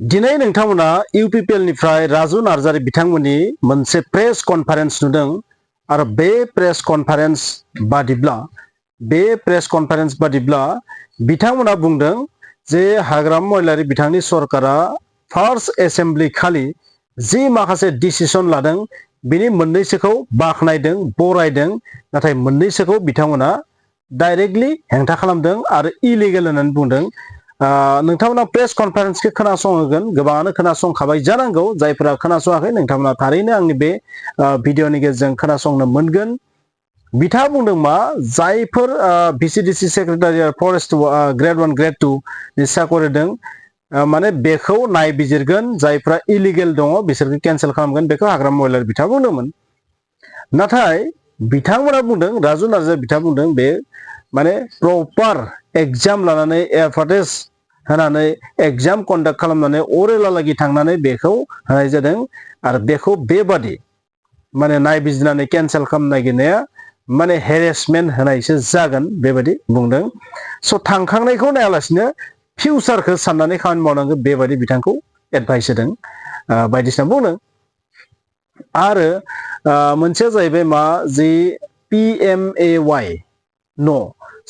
दिनै नोंथांमोना इउपिपिएल निफ्राय राजु नार्जारी बिथांमोननि मोनसे प्रेस कनफारेन्स नुदों आरो बे प्रेस कनफारेन्स बादिब्ला बिथांमोना बुंदों जे हाग्रामा महिलारी बिथांनि सरकारा फार्स्ट एसेम्बलि खालि जि माखासे डिसिसन लादों बिनि मोननैसोखौ बाख्नायदों बरायदों नाथाय मोननैसोखौ बिथांमोना डाइरेक्टलि हेंथा खालामदों आरो इलिगेल होननानै बुंदों। नोंथांमोना प्रेस कनफारेन्सखौ खोनासंगोन गोबाङानो खोनासंखाबाय जानांगौ जायफोरा खोनासङाखै नोंथांमोना थारैनो आंनि बे भिडिअनि गेजेरजों खोनासंनो मोनगोन। बिथाङा बुंदों मा जायफोर VCDC secretariat forest grade 1 grade 2 नि साकरि होदों माने बेखौ नायबिजिरगोन जायफ्रा इलिगेल दङ बिसोरखौ केन्सेल खालामगोन बेखौ हाग्रामा महिलारी बिथाङा बुंदोंमोन। नाथाय बिथांमोना बुंदों राजु नार्जारी बिथाङा बुंदों बे माने प्रपार एग्जाम लानानै एडभार्टाइज होनानै एग्जाम कन्डाक्ट खालामनानै अरेलालागि थांनानै बेखौ होनाय जादों आरो बेखौ बेबादि माने नायबिजिरनानै केन्सेल खालामनो नागिरनाया माने हेरेसमेन्ट होनायसो जागोन बेबायदि बुंदों। स' थांखांनायखौ नायालासिनो फिउचारखौ साननानै खामानि मावनांगौ बेबायदि बिथांखौ एडभाइस होदों बायदिसिना बुंदों। आरो मोनसेया जाहैबाय मा जि PMAY न'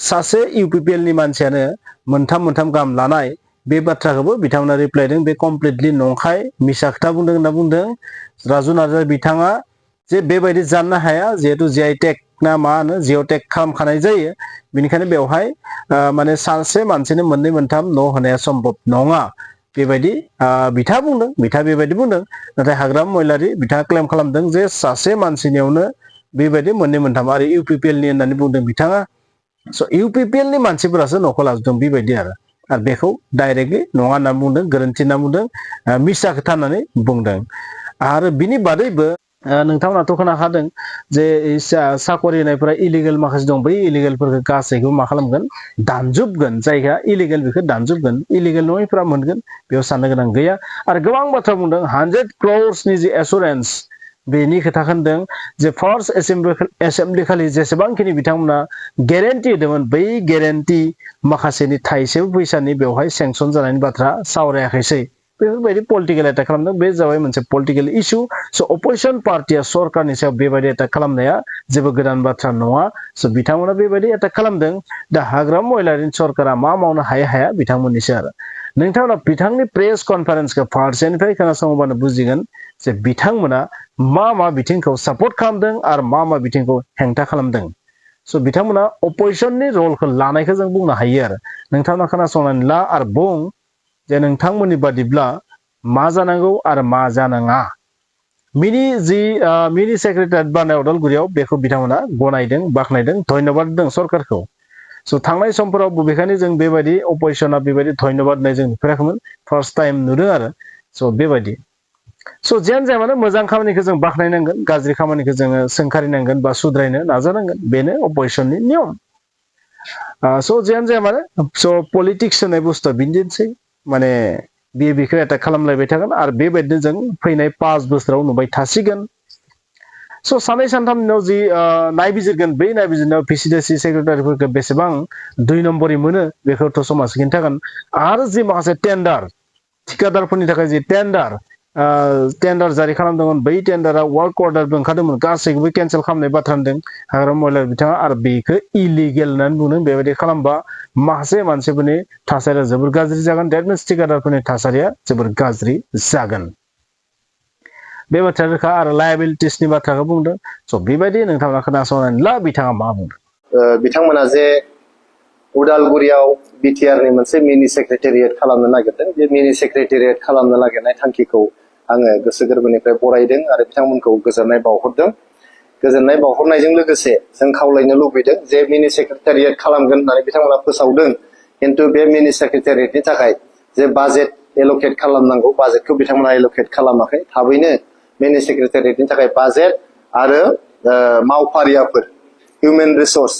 सासे इउपिपिएल नि मानसियानो मोनथाम गाहाम लानाय बे बाथ्राखौबो बिथांमोना रिप्लाय होदों बे कमप्लिटलि नंखाय मिसा खोथा बुंदों होनना बुंदों राजु नार्जारी बिथाङा जे बेबायदि जाननो हाया जिहेतु जिआइटेक ना मा होनो जिअटेक खालामखानाय जायो बेनिखायनो बेवहाय माने सासे मानसिनो मोननै मोनथाम न' होनाया सम्भब नङा बेबायदि बिथाङा बेबायदि बुंदों। नाथाय हाग्रामा महिलारी बिथाङा क्लेम खालामदों जे सासे मानसिनियावनो बेबायदि मोननै मोनथाम आरो इउपिपिएल नि होननानै बुंदों बिथाङा। स' इउपिपिएल नि मानसिफोरासो न'खौ लाजोबदों बेबायदि आरो बेखौ डाइरेक्टलि नङा होनना बुंदों गोरोन्थि होनना बुंदों मिसा खोथा होननानै बुंदों। आरो बिनि बादैबो नोंथांमोनाथ' खोनाखादों जे साकरि होनायफोरा इलिगेल माखासे दं बै इलिगेलफोरखौ गासैखौबो मा खालामगोन दानजोबगोन जायगा इलिगेल बेखौ दानजोबगोन इलिगेल नङैफोरा मोनगोन बेयाव साननो गोनां गैया। आरो गोबां बाथ्रा बुंदों 100 crores जि एसुरेन्स बेनि खोथा होनदों जे फार्स्ट एसेम्बलि खालि जेसेबांखिनि बिथांमोना गेरेन्टि होदोंमोन बै गेरेन्टि माखासेनि थाइसेबो फैसानि बेवहाय सेंसन जानायनि बाथ्रा सावरायाखैसै बेफोरबायदि पलिटिकेल एटाक खालामदों बे जाबाय मोनसे पलिटिकेल इस्यु। स' अपोजिसन पार्टिया सरकारनि सायाव बेबायदि एटाक खालामनाया जेबो गोदान बाथ्रा नङा। स' बिथांमोना बेबायदि एटाक खालामदों दा हाग्रामा महिलारीनि सरकारा मा मावनो हाया बिथांमोननिसो आरो नोंथांमोना बिथांनि प्रेस कनफारेन्सखौ फारसेनिफ्राय खोनासङोबानो बुजिगोन जे बिथांमोना मा बिथिंखौ सापर्ट खालामदों आरो मा बिथिंखौ हेंथा खालामदों। स' बिथांमोना अपोजिसननि रलखौ लानायखौ जों बुंनो हायो आरो नोंथांमोना खोनासंनानै ला आरो बुं जे नोंथांमोननि बादिब्ला मा जानांगौ आरो मा जानाङा। मिनि सेक्रेटारियेट बानाय अदालगुरियाव बेखौ बिथांमोना गनायदों बाख्नायदों धन्यबाद होदों सरकारखौ। स' थांनाय समफोराव बबेखानि जों बेबायदि अपोजिसना बेबायदि धन्यबाद होनाय जों नुफेराखैमोन फार्स्ट टाइम नुदों आरो स' बेबायदि स' जियानो जाया मानो मोजां खामानिखौ जों बाख्नायनांगोन गाज्रि खामानिखौ जोङो सोंखारिनांगोन बा सुद्रायनो नाजानांगोन बेनो अपोजिसननि नियम। स' जियानो जाया मानो स' पलिटिक्स होननाय बुस्थुआ बिदिनोसै माने बेखौ एटाक खालामलायबाय थागोन आरो बेबायदिनो जों फैनाय 5 बोसोराव नुबाय थासिगोन। स' साननै सानथामनि उनाव जि नायबिजिरगोन बै नायबिजिरनायाव भिसिडिसि सेक्रेटारिफोरखौ बेसेबां 2 नम्बरनि मोनो बेखौथ' समाज खिन्थागोन। आरो जि माखासे टेन्डार थिकादारफोरनि थाखाय जि टेन्डार जारि खालामदोंमोन बै टेन्डारा वार्क अर्डारबो ओंखारदोंमोन गासैखौबो केन्सेल खालामनाय बाथ्रा होनदों हाग्रामा महिलारी बिथाङा आरो बेखौ इलिगेल होननानै बुंदों बेबायदि खालामबा माखासे मानसिफोरनि थासारिया जोबोर गाज्रि जागोन डेट मिन्स थिकादारफोरनि थासारिया जोबोर गाज्रि जागोन बे बाथ्राया रोखा आरो लायाबिलिटिसनि बाथ्राखौ बुंदों। स' बेबायदि नोंथांमोना खोनासंनानै ला बिथाङा मा बुंदों। बिथांमोना जे उदालगुरियाव बिटिआरनि मोनसे मिनि सेक्रेटारियेट खालामनो नागिरदों बे मिनि सेक्रेटारियेट खालामनो नागिरनाय थांखिखौ आङो गोसो गोरबोनिफ्राय बरायदों आरो बिथांमोनखौ गोजोननाय बावहरदों। गोजोननाय बावहरनायजों लोगोसे जों खावलायनो लुबैदों जे मिनि सेक्रेटारियेट खालामगोन होननानै बिथांमोना फोसावदों किन्तु बे मिनि सेक्रेटारियेटनि थाखाय जे बाजेट एलकेट खालामनांगौ बाजेटखौ बिथांमोना एलकेट खालामाखै थाबैनो मिनि सेक्रेटारियेटनि थाखाय बाजेट आरो मावफारियाफोर हिउमेन रिसोर्स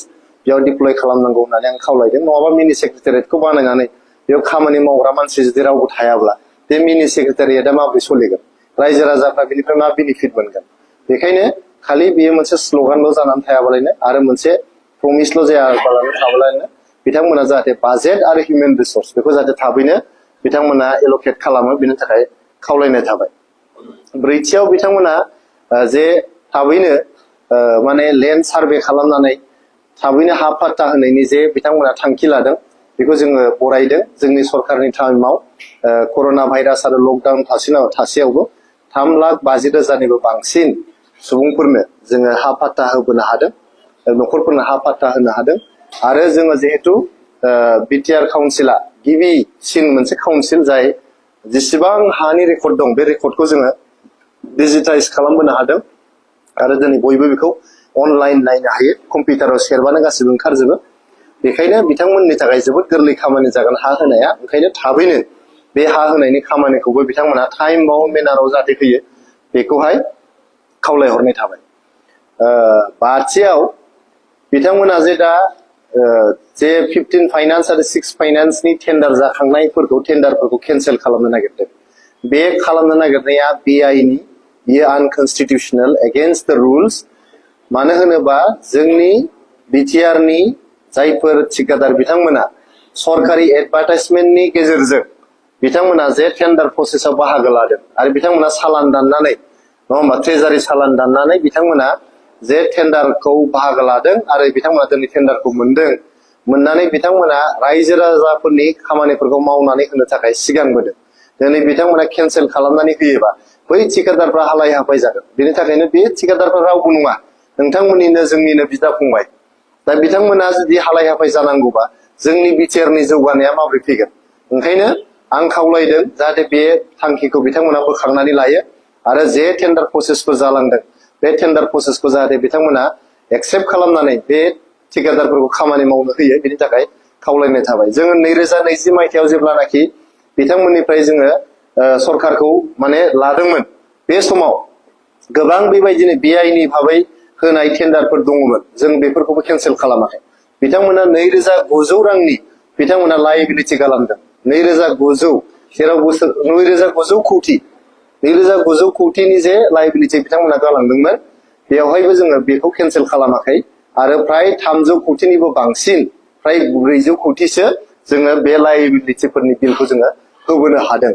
बेयाव डिप्लय खालामनांगौ होननानै आं खावलायदों नङाबा मिनि सेक्रेटारियेटखौ बानायनानै बेयाव खामानि मावग्रा मानसि जुदि रावबो थायाब्ला बे मिनि सेक्रेटारियेटआ माबोरै सोलिगोन रायजो राजाफ्रा बेनिफ्राय मा बेनिफिट मोनगोन बेखायनो खालि बेयो मोनसे स्ल'गानल' जानानै थायाबालायनो आरो मोनसे प्रमिसल' जायाबालानो थाबालायनो बिथांमोना जाहाथे बाजेट आरो हिउमेन रिसोर्स बेखौ जाहाथे थाबैनो बिथांमोना एल'केट खालामो बिनि थाखाय खावलायनाय थाबाय। ब्रैथियाव बिथांमोना जे थाबैनो माने लेन्ड सार्भे खालामनानै थाबैनो हा पाट्टा होनायनि जे बिथांमोना थांखि लादों बेखौ जोङो बरायदों। जोंनि सरकारनि टाइमाव कर'ना भाइरास आरो लकडाउन थासेयावबो 3,50,000निबो बांसिन सुबुंफोरनो जोङो हा पाट्टा होबोनो हादों, न'खरफोरनो हा पाट्टा होनो हादों। आरो जोङो जिहेतु बिटिआर काउन्सिला गिबिसिन मोनसे काउन्सिल जाय जेसेबां हानि रेकर्ड दं बे रेकर्डखौ जोङो डिजिटाइज खालामबोनो हादों आरो दिनै बयबो बेखौ अनलाइन नायनो हायो, कम्पिउटाराव सेरबानो गासिबो ओंखारजोबो। बेखायनो बिथांमोननि थाखाय जोबोद गोरलै खामानि जागोन हा होनाया। ओंखायनो थाबैनो बे हा होनायनि खामानिखौबो बिथांमोना टाइम बाउन्ड मेनाराव जाहाथे होयो बेखौहाय खावलायहरनाय थाबाय। बाथियाव बिथांमोना जे दा जे 15 फाइनान्स आरो 6 फाइनान्सनि टेन्डार जाखांनायफोरखौ टेन्डारफोरखौ केन्सेल खालामनो नागिरदों। बे खालामनो नागिरनाया बिआइनि, बियो आनकनस्टिटिउसनेल, एगेन्स्ट द रुल्स। मानो होनोबा जोंनि बिटिआरनि जायफोर ठिकादार बिथांमोना सरकारि एडभार्टाइजमेन्टनि गेजेरजों बिथांमोना जे टेन्डार प्रसेसआव बाहागो लादों आरो बिथांमोना सालान दाननानै, नङा होमबा, ट्रेजारि सालान दाननानै बिथांमोना जे टेन्डारखौ बाहागो लादों आरो बिथांमोना दिनै टेन्डारखौ मोनदों, मोननानै बिथांमोना रायजो राजाफोरनि खामानिफोरखौ मावनानै होनो थाखाय सिगांबोदों। दिनै बिथांमोना केन्सेल खालामनानै होयोबा बै ठिकादारफ्रा हालाय हाफाय जागोन। बेनि थाखायनो बे ठिकादारफ्रा रावबो नङा, नोंथांमोननिनो जोंनिनो बिदा फंबाय। दा बिथांमोना जुदि हालाय हाफाय जानांगौबा जोंनि बिटिआरनि जौगानाया माबोरै फैगोन? ओंखायनो आं खावलायदों जाहाथे बे थांखिखौ बिथांमोना बोखारनानै लायो आरो जे टेन्डार प्रसेसफोर जालांदों बे टेन्डार प्रसेसखौ जाहाथे बिथांमोना एक्सेप्ट खालामनानै बे ठिकादारफोरखौ खामानि मावनो होयो बिनि थाखाय खावलायनाय थाबाय। जोङो 2020 मायथाइयाव जेब्लानाखि बिथांमोननिफ्राय जोङो सरकारखौ माने लादोंमोन, बे समाव गोबां बेबायदिनो बिआइनि भाबै होनाय टेन्डारफोर दङमोन। जों बेफोरखौबो केन्सेल खालामाखै। बिथांमोना 2,900 रांनि बिथांमोना लायबिलिटि खालामदों। 2,900 जेराव 2,900 कौटि 2,900 कौटिनि जे लायबिलिटि बिथांमोना गालांदोंमोन, बेवहायबो जोङो बेखौ केन्सेल खालामाखै आरो फ्राय 300 कौटिनिबो बांसिन, फ्राय 400 कौटिसो जोङो बे लायबिलिटिफोरनि बिलखौ जोङो होबोनो हादों।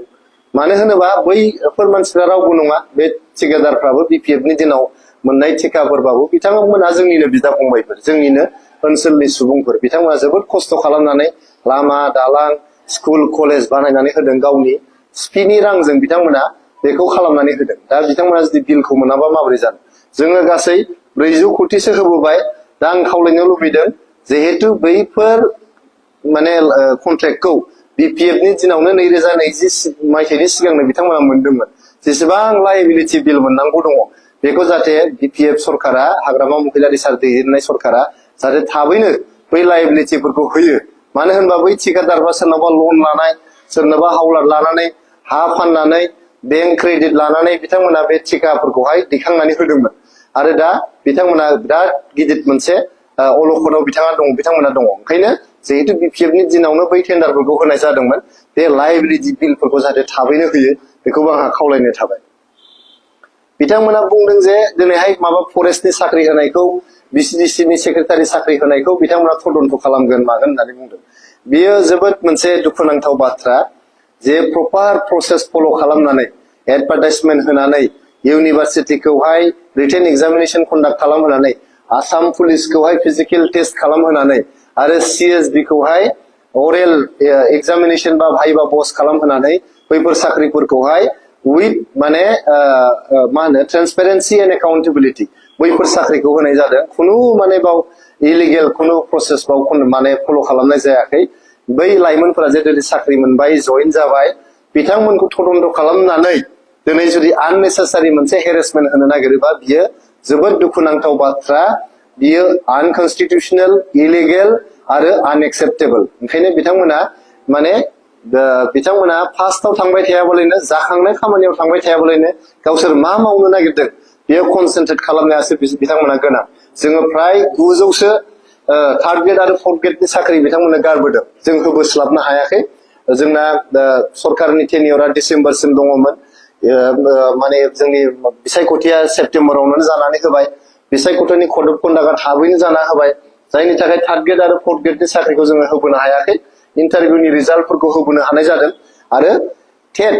मानो होनोबा बैफोर मानसिफ्रा रावबो नङा, बे ठिकादारफ्राबो बिपिएफनि दिनाव मोननाय ठेकाफोरबाबो बिथांमोना जोंनिनो बिदा फंबायफोर, जोंनिनो ओनसोलनि सुबुंफोर। बिथांमोना जोबोद खस्थ' खालामनानै लामा दालां स्कुल कलेज बानायनानै होदों, गावनि सिपिनि रांजों बिथांमोना बेखौ खालामनानै होदों। दा बिथांमोना जुदि बिलखौ मोनाबा माबोरै जानो? जोङो गासै 400 कौटिसो होबोबाय। दा आं खावलायनो लुबैदों जिहेतु बैफोर माने कन्ट्रेक्टखौ बिपिएफनि दिनावनो 2020 मायथाइनि सिगांनो बिथांमोना मोनदोंमोन। जेसेबां लायबिलिटि बिल मोननांगौ दङ बेखौ जाहाथे बिपिएफ सरकारा, हाग्रामा महिलारि सार दैदेननाय सरकारा जाहाथे थाबैनो बै लायबिलिटिफोरखौ होयो। मानो होनबा बै ठिकादारफ्रा सोरनावबा लन लानाय, सोरनावबा हावलाद लानानै, हा फाननानै, बेंक क्रेडिट लानानै बिथांमोना बे ठिकाफोरखौहाय दैखांनानै होदोंमोन आरो दा बिथांमोना बिराद गिदिर मोनसे अलखदाव बिथांमोना दङ। ओंखायनो जिहेतु बिपिएफनि दिनावनो बै टेन्डारफोरखौ होनाय जादोंमोन, बे लायबिलिटि बिलफोरखौ जाहाथे थाबैनो होयो बेखौबो आंहा खावलायनाय थाबाय। बिथांमोना बुंदों जे दिनैहाय माबा फरेस्टनि साख्रि होनायखौ, बिसिडिसिनि सेक्रेटारि साख्रि होनायखौ बिथांमोना तदन्त खालामगोन मागोन होननानै बुंदों। बियो जोबोद मोनसे दुखुनांथाव बाथ्रा जे प्रपार प्रसेस फल' खालामनानै एडभार्टाइजमेन्ट होनानै इउनिभार्सिटिखौहाय रिटेन एग्जामिनेसन कन्डाक्ट खालामहोनानै, आसाम पुलिसखौहाय फिजिकेल टेस्ट खालामहोनानै आरो सिएसबि खौहाय अरेल एग्जामिनेसन बा भाइभा बस खालामहोनानै बैफोर साख्रिफोरखौहाय उइथ माने मा होनो ट्रेन्सपेरेन्सि एन्ड एकाउन्टेबिलिटि बैफोर साख्रिखौ होनाय जादों। खुनु माने बाव इलिगेल खुनु प्रसेस बाव माने फल' खालामनाय जायाखै। बै लाइमोनफोरा जे दिनै साख्रि मोनबाय, जइन जाबाय, बिथांमोनखौ तदन्त खालामनानै दिनै जुदि आननेसेसारि मोनसे हेरेसमेन्ट होनो नागिरोबा बियो जोबोद दुखुनांथाव बाथ्रा। बियो आनकनस्टिटिउसनेल, इलिगेल आरो आनएक्सेप्टेबल। ओंखायनो बिथांमोना माने बिथांमोना फार्स्टआव थांबाय थायाबालायनो, जाखांनाय खामानियाव थांबाय थायाबालायनो गावसोर मा मावनो नागिरदों बेयाव कनसेन्ट्रेट खालामनायासो बिथांमोना गोनां। जोङो फ्राय 900सो थार्ड ग्रेड आरो फर्थ ग्रेडनि साख्रि बिथांमोना गारबोदों, जों होबोस्लाबनो हायाखै। जोंना सरकारनि टेनियरा डिसेम्बरसिम दङमोन, माने जोंनि बिसायख'थिया सेप्तेम्बरावनो जानानै होबाय। बिसायख'थिनि कड अफ कन्डाक्टआ थाबैनो जाना होबाय, जायनि थाखाय थार्ड ग्रेड आरो फर्थ ग्रेडनि साख्रिखौ जोङो होबोनो हायाखै। इन्टारभिउनि रिजाल्टफोरखौ होबोनो हानाय जादों आरो टेट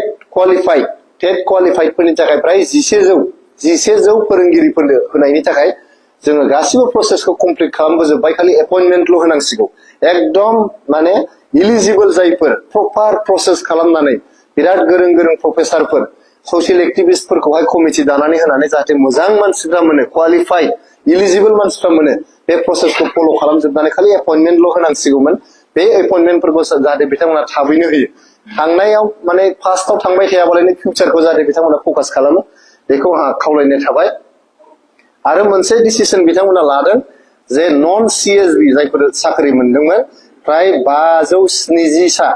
क्वालिफाइडफोरनि थाखाय प्राय 1100 फोरोंगिरिफोरनो होनायनि थाखाय जोङो गासिबो प्रसेसखौ कमप्लिट खालामबोजोबबाय खालि एपइन्टमेन्टल' होनांसिगौ एकदम माने इलिजिबल जायफोर प्रपार प्रसेस खालामनानै बिराद गोरों प्रफेसारफोर ससियेल एक्टिभिस्टफोरखौहाय कमिटि दानानै होनानै जाहाथे मोजां मानसिफ्रा मोनो क्वालिफाइड इलिजिबल मानसिफ्रा मोनो बे प्रसेसखौ फल' खालामजोबनानै खालि एपइन्टमेन्टल' होनांसिगौमोन बे एपइन्टमेन्टफोरखौ जाहाथे बिथांमोना थाबैनो होयो थांनायाव माने फार्स्टआव थांबाय थायाबालाय फिउचारखौ जाहाथे बिथांमोना फकास खालामो बेखौ आंहा खावलायनाय थाबाय आरो मोनसे डिसिसन बिथांमोना लादों जे नन CSB जायफोर साख्रि मोनदोंमोन प्राय 570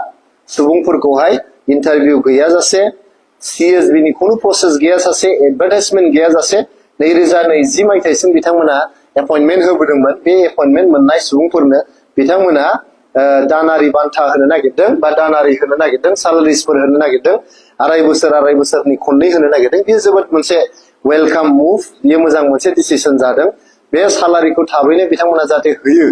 सुबुंफोरखौहाय इन्टारभिउ गैयाजासे CSB नि खुनु प्रसेस गैयाजासे एडभार्टाइजमेन्ट गैयाजासे 2020 मायथाइसिम बिथांमोना एपइन्टमेन्ट होबोदोंमोन बे एपइन्टमेन्ट मोननाय सुबुंफोरनो बिथांमोना दानारि बान्था होनो नागिरदों बा दानारि होनो नागिरदों सालारिसफोर होनो नागिरदों आराय बोसोरनि खननै होनो नागिरदों बे जोबोद मोनसे वेलकाम मुभ बेयो मोजां मोनसे डिसिसन जादों बे सालारिखौ थाबैनो बिथांमोना जाहाथे होयो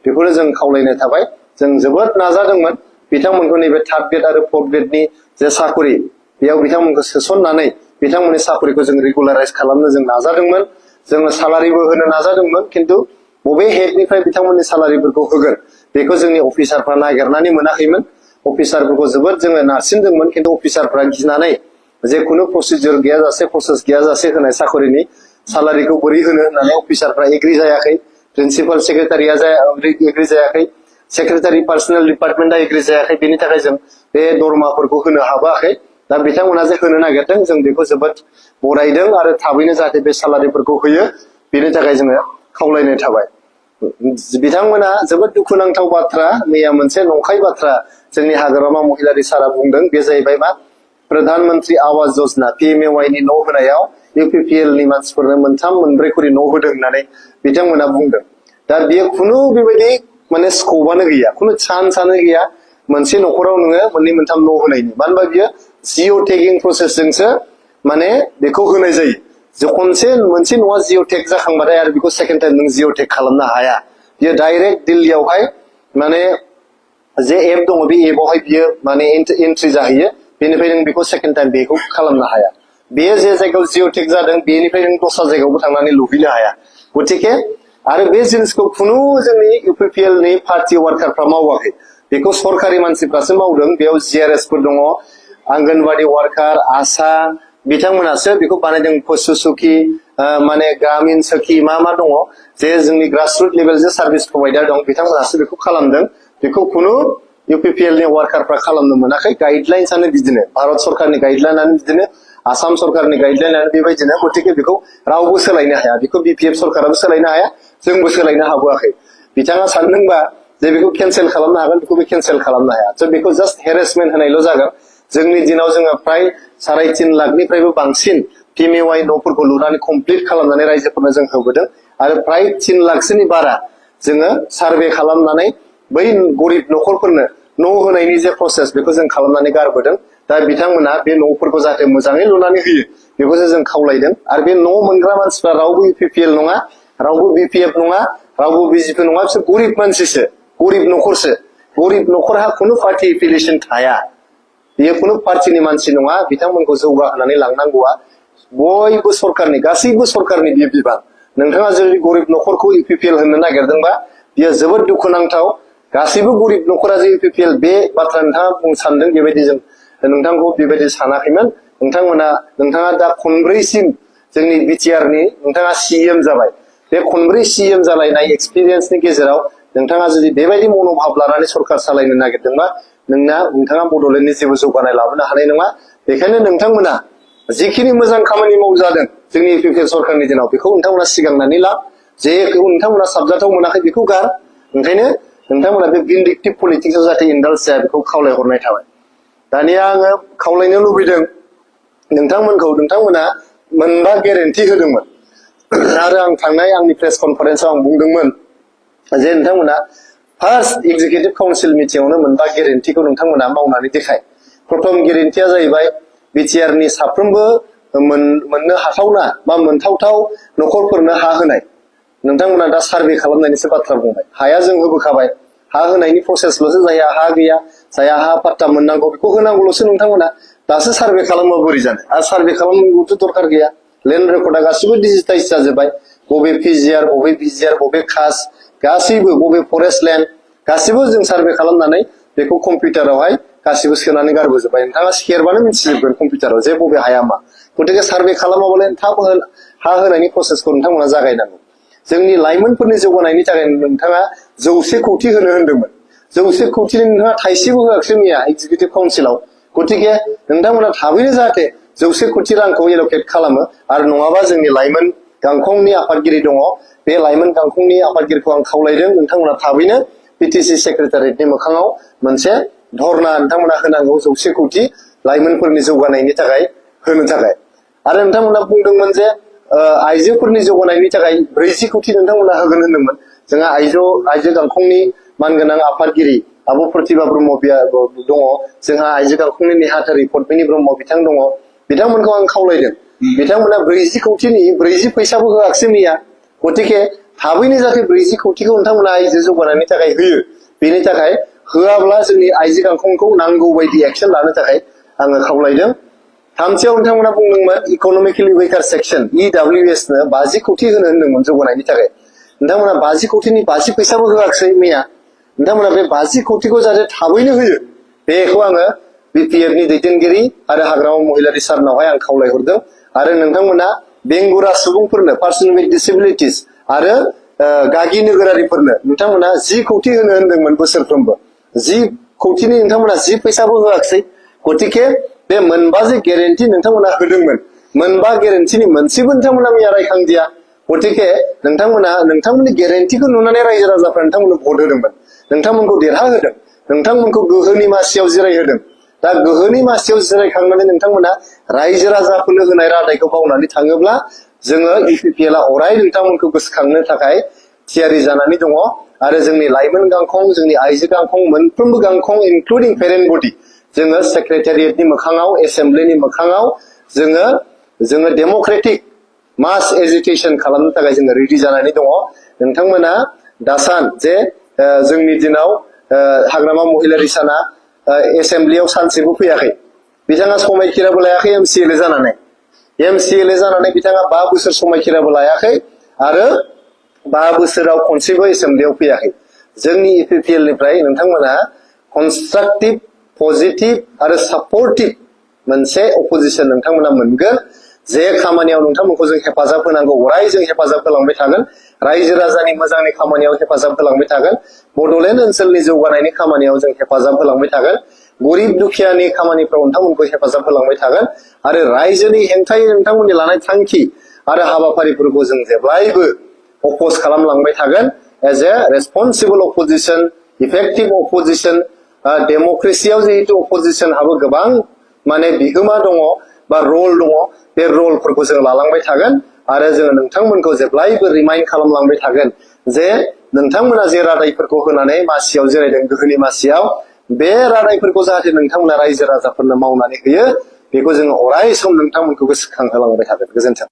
बेखौनो जों खावलायनाय थाबाय जों जोबोद नाजादोंमोन बिथांमोनखौ नैबे थार्ड ग्रेड आरो फोर्थ ग्रेडनि जे साखरि बेयाव बिथांमोनखौ सोसननानै बिथांमोननि साखरिखौ जों रेगुलाराइज खालामनो जों नाजादोंमोन जोङो सालारिबो होनो नाजादोंमोन खिन्थु बबे हेडनिफ्राय बिथांमोननि सालारिफोरखौ होगोन बेखौ जोंनि अफिसारफ्रा नागिरनानै मोनाखैमोन अफिसारफोरखौ जोबोद जोङो नारसिनदोंमोन खिन्थु अफिसारफ्रा गिनानै जे खुनु प्रसिडियर गैयाजासे प्रसेस गैयाजासे होनाय साखरिनि सालारिखौ बोरै होनो होननानै अफिसारफ्रा एग्रि जायाखै प्रिन्सिपाल सेक्रेटारिया एग्रि जायाखै सेक्रेटारि पार्सनेल डिपार्टमेन्टआ एग्रि जायाखै बेनि थाखाय जों बे दरमाफोरखौ होनो हाबोआखै दा बिथांमोना जे होनो नागिरदों जों बेखौ जोबोद बरायदों आरो थाबैनो जाहाथे बे सालारिफोरखौ होयो बेनि थाखाय जोङो खावलायनाय थाबाय बिथांमोना जोबोद दुखुनांथाव बाथ्रा मैया मोनसे नंखाय बाथ्रा जोंनि हाग्रामा महिलारि सारा बुंदों बे जाहैबाय मा प्रधानमन्त्री आवास योजना PMAY नि न' होनायाव UPPL नि मानसिफोरनो 3-4 खरि न' होदों होननानै बिथांमोना बुंदों दा बेयो खुनु बेबायदि माने स्कपआनो गैया खुनु चान्सआनो गैया मोनसे न'खराव नोङो 2-3 न' होनायनि मानो होनबा बियो जिअ टेगिं प्रसेसजोंसो माने बेखौ होनाय जायो जे खनसे मोनसे न'आ जिअ टेग जाखांबाथाय आरो बेखौ सेकेन्ड टाइम नों जिअ टेग खालामनो हाया बियो डाइरेक्ट दिल्लीयावहाय माने जे एप दङ बे एपआवहाय बियो माने एन्ट्रि जाहैयो बेनिफ्राय नों बेखौ सेकेन्ड टाइम बेखौ खालामनो हाया बेयो जे जायगायाव जिअ टेग जादों बेनिफ्राय नों दस्रा जायगायावबो थांनानै लुहैनो हाया गतिके आरो बे जिनिसखौ खुनु जोंनि UPPL नि पार्टी वार्कारफ्रा मावाखै बेखौ सरकारि मानसिफ्रासो मावदों बेयाव GRS फोर दङ आंगनबाड़ी वार्कार आशा बिथांमोनासो बेखौ बानायदों पशु सखी माने ग्रामीण सखी मा दङ जे जोंनि ग्रासरुट लेभेल जे सार्भिस प्रोवाइडार दं बिथांमोनासो बेखौ खालामदों बेखौ खुनु UPPL नि वार्कारफ्रा खालामनो मोनाखै गाइडलाइन्सआनो बिदिनो भारत सरकारनि गाइडलाइनआनो बिदिनो आसाम सरकारनि गाइडलाइनआनो बेबायदिनो गतिके बेखौ रावबो सोलायनो हाया बेखौ BPF सरकाराबो सोलायनो हाया जोंबो सोलायनो हाबोआखै बिथाङा सानदोंबा जे बेखौ केन्सेल खालामनो हागोन बेखौबो केन्सेल खालामनो हाया स' बेखौ जास्ट हेरेसमेन्ट होनायल' जागोन जोंनि दिनाव जोङो प्राय 3.5 लाखनिफ्रायबो बांसिन PMAY न'फोरखौ लुनानै कमप्लिट खालामनानै रायजोफोरनो जों होबोदों आरो प्राय 3 लाखसोनि बारा जोङो सार्भे खालामनानै बै गरिब न'खरफोरनो न' होनायनि जे प्रसेस बेखौ जों खालामनानै गारबोदों दा बिथांमोना बे न'फोरखौ जाहाथे मोजाङै लुनानै होयो बेखौसो जों खावलायदों आरो बे न' मोनग्रा मानसिफ्रा रावबो UPPL नङा रावबो BPF नङा रावबो BJP नङा बिसोर गरिब मानसिसो गरिब न'खरसो गरिब न'खरहा खुनु पार्टी एफिलिएसन थाया बेयो खुनु पार्टीनि मानसि नङा बिथांमोनखौ जौगाहोनानै लांनांगौआ बयबो सरकारनि गासैबो सरकारनि बियो बिबान नोंथाङा जुदि गरिब न'खरखौ UPPL होननो नागिरदोंबा बियो जोबोद दुखुनांथाव गासैबो गरिब न'खरा जे UPPL बे बाथ्रा नोंथाङा बुंनो सानदों बेबायदि जों नोंथांखौ बेबायदि सानाखैमोन नोंथाङा दा खनब्रैसिम जोंनि BTR नि नोंथाङा CM जाबाय बे खनब्रै CM जालायनाय एक्सपिरियेन्सनि गेजेराव नोंथाङा जुदि बेबायदि मनोभाब लानानै सरकार सालायनो नागिरदोंबा नोंथाङा बड'लेण्डनि जेबो जौगानाय लाबोनो हानाय नङा बेखायनो नोंथांमोना जिखिनि मोजां खामानि मावजादों जोंनि UPPL सरकारनि दिनाव बेखौ नोंथांमोना सिगांनानै ला जेखौ नोंथांमोना साबजाथाव मोनाखै बेखौ गार ओंखायनो नोंथांमोना बे भिन्डिक्टिभ पलिटिक्सआव जाहाथे इन्डाल्ज जाया बेखौ खावलायहरनाय थाबाय दानिया आङो खावलायनो लुबैदों नोंथांमोना मोनबा गेरेन्टि होदोंमोन आरो आं थांनाय आंनि प्रेस कनफारेन्सआव आं बुंदोंमोन जे नोंथांमोना फार्स्ट एग्जिकिउटिभ काउन्सिल मिटिंआवनो मोनबा गेरेन्टिखौ नोंथांमोना मावनानै देखाय प्रथम गेरेन्टिया जाहैबाय BTR नि साफ्रोमबो मोननो हाथावना बा मोनथावथाव न'खरफोरनो हा होनाय नोंथांमोना दा सार्भे खालामनायनिसो बाथ्रा बुंबाय हाया जों होबोखाबाय हा होनायनि प्रसेसल'सो जायहा हा गैया जायहा हा पाट्टा मोननांगौ बेखौ होनांगौल'सो नोंथांमोना दासो सार्भे खालामबा बोरै जानो आरो सार्भे खालामनांगौथ' दरखार गैया लेन्ड रेकर्डआ गासिबो डिजिटाइज जाजोब्बाय बबे पिजिआर बबे भिजिआर बबे खास गासैबो बबे फरेस्ट लेन्ड गासिबो जों सार्भे खालामनानै बेखौ कम्पिउटारावहाय गासिबो सोनानै गारबोजोब्बाय नोंथाङा सेरबानो मिथिजोबगोन कम्पिउटाराव जे बबे हाया मा गतिके सार्भे खालामाबालाय थाब हा होनायनि प्रसेसखौ नोंथांमोना जागायनांगौ जोंनि लाइमोनफोरनि जौगानायनि थाखाय नोंथाङा 100 कौटि होनो होनदोंमोन 100 कौटिनि नोंथाङा थाइसेबो होआखिसै मैया एक्जिकिउटिभ काउन्सिलाव गतिके नोंथांमोना थाबैनो जाहाथे 100 कौटि रांखौ एल'केट खालामो आरो नङाबा जोंनि लाइमोन गांखंनि आफादगिरि दङ बे लाइमोन गांखंनि आफादगिरिखौ आं खावलायदों नोंथांमोना थाबैनो बिटिसि सेक्रेटारियेटनि मोखाङाव मोनसे धरना नोंथांमोना होनांगौ 100 कौटि लाइमोनफोरनि जौगानायनि थाखाय होनो थाखाय आरो नोंथांमोना बुंदोंमोन जे आइजोफोरनि जौगानायनि थाखाय 40 कौटि नोंथांमोना होगोन होनदोंमोन जोंहा आइजो गांखंनि मानगोनां आफादगिरि आब' प्रतिभा ब्रह्म दङ जोंहा आइजो गांखंनि नेहाथारि पद्मिनी ब्रह्म बिथां दङ बिथांमोनखौ आं खावलायदों बिथांमोना 40 कौटिनि 40 फैसाबो होआखिसै मैया गतिके थाबैनो जाहाथे 40 कौटिखौ नोंथांमोना आइजो जौगानायनि थाखाय होयो बेनि थाखाय होआब्ला जोंनि आइजो गांखंखौ नांगौ बायदि एक्सन लानो थाखाय आङो खावलायदों थामथियाव नोंथांमोना बुंदोंमोन इक'नमिकेलि वेकार सेक्सन EWS नो 50 कौटि होनो होनदोंमोन जौगानायनि थाखाय नोंथांमोना 50 कौटिनि 50 फैसाबो होआखिसै मैया नोंथांमोना बे 50 कौटिखौ जाहाथे थाबैनो होयो बेखौ आङो BPF नि दैदेनगिरि आरो हाग्रामा महिलारि सारनावहाय आं खावलायहरदों आरो नोंथांमोना बेंगुरा सुबुंफोरनो पार्सन विथ डिसेबिलिटिस आरो गागि नोगोरारिफोरनो नोंथांमोना 10 कौटि होनो होनदोंमोन बोसोरफ्रोमबो 10 कौटिनि नोंथांमोना 10 फैसाबो होआखिसै गतिके बे मोनबा जे गेरेन्टि नोंथांमोना होदोंमोन मोनबा गेरेन्टिनि मोनसेबो नोंथांमोना मैया रायखांदिया गतिके नोंथांमोना नोंथांमोननि गेरेन्टिखौ नुनानै रायजो राजाफ्रा नोंथांमोननो भट होदोंमोन नोंथांमोनखौ देरहाहोदों नोंथांमोनखौ गोहोनि मासियाव जिरायहोदों दा गोहोनि मासियाव जिरायखांनानै नोंथांमोना रायजो राजाफोरनो होनाय रादायखौ बावनानै थाङोब्ला जोङो UPPL आ अराय नोंथांमोनखौ गोसोखांनो थाखाय थियारि जानानै दङ आरो जोंनि लाइमोन गांखं जोंनि आइजो गांखं मोनफ्रोमबो गांखं इनक्लुडिं पेरेन्ट बडि जोङो सेक्रेटारियेटनि मोखाङाव एसेम्ब्लिनि मोखाङाव जोङो डेम'क्रेटिक मास एजिटेसन खालामनो थाखाय जोङो रेडि जानानै दङ नोंथांमोना दासान जे जोंनि दिनाव हाग्रामा महिलारि साना एसेम्ब्लियाव सानसेबो फैयाखै बिथाङा समायखिराबो लायाखै MCLA जानानै बिथाङा 5 बोसोर समायखिराबो लायाखै आरो 5 बोसोराव खनसेबो एसेम्ब्लियाव फैयाखै जोंनि UPPL निफ्राय नोंथांमोना कनस्ट्राक्टिभ पजिटिभ आरो सापर्टिभ मोनसे अपोजिसन नोंथांमोना मोनगोन जे खामानियाव नोंथांमोनखौ जों हेफाजाब होनांगौ अराय जों हेफाजाब होलांबाय थागोन रायजो राजानि मोजांनि खामानियाव हेफाजाब होलांबाय थागोन बड'लेण्ड ओनसोलनि जौगानायनि खामानियाव जों हेफाजाब होलांबाय थागोन गरिब दुखियानि खामानिफ्राव नोंथांमोनखौ हेफाजाब होलांबाय थागोन आरो रायजोनि हेंथायै नोंथांमोननि लानाय थांखि आरो हाबाफारिफोरखौ जों जेब्लायबो अपोज खालामलांबाय थागोन as a responsible opposition effective opposition डेम'क्रेसियाव जिहेतु अपोजिसनहाबो गोबां माने बिहोमा दङ बा रल दङ बे रलफोरखौ जों लालांबाय थागोन आरो जोङो नोंथांमोनखौ जेब्लायबो रिमाइन्ड खालामलांबाय थागोन जे नोंथांमोना जे रादायफोरखौ होनानै मासियाव जिरायदों गोहोनि मासियाव बे रादायफोरखौ जाहाथे नोंथांमोना रायजो राजाफोरनो मावनानै होयो बेखौ जोङो अराय सम नोंथांमोनखौ गोसोखांहोलांबाय थागोन गोजोन्थों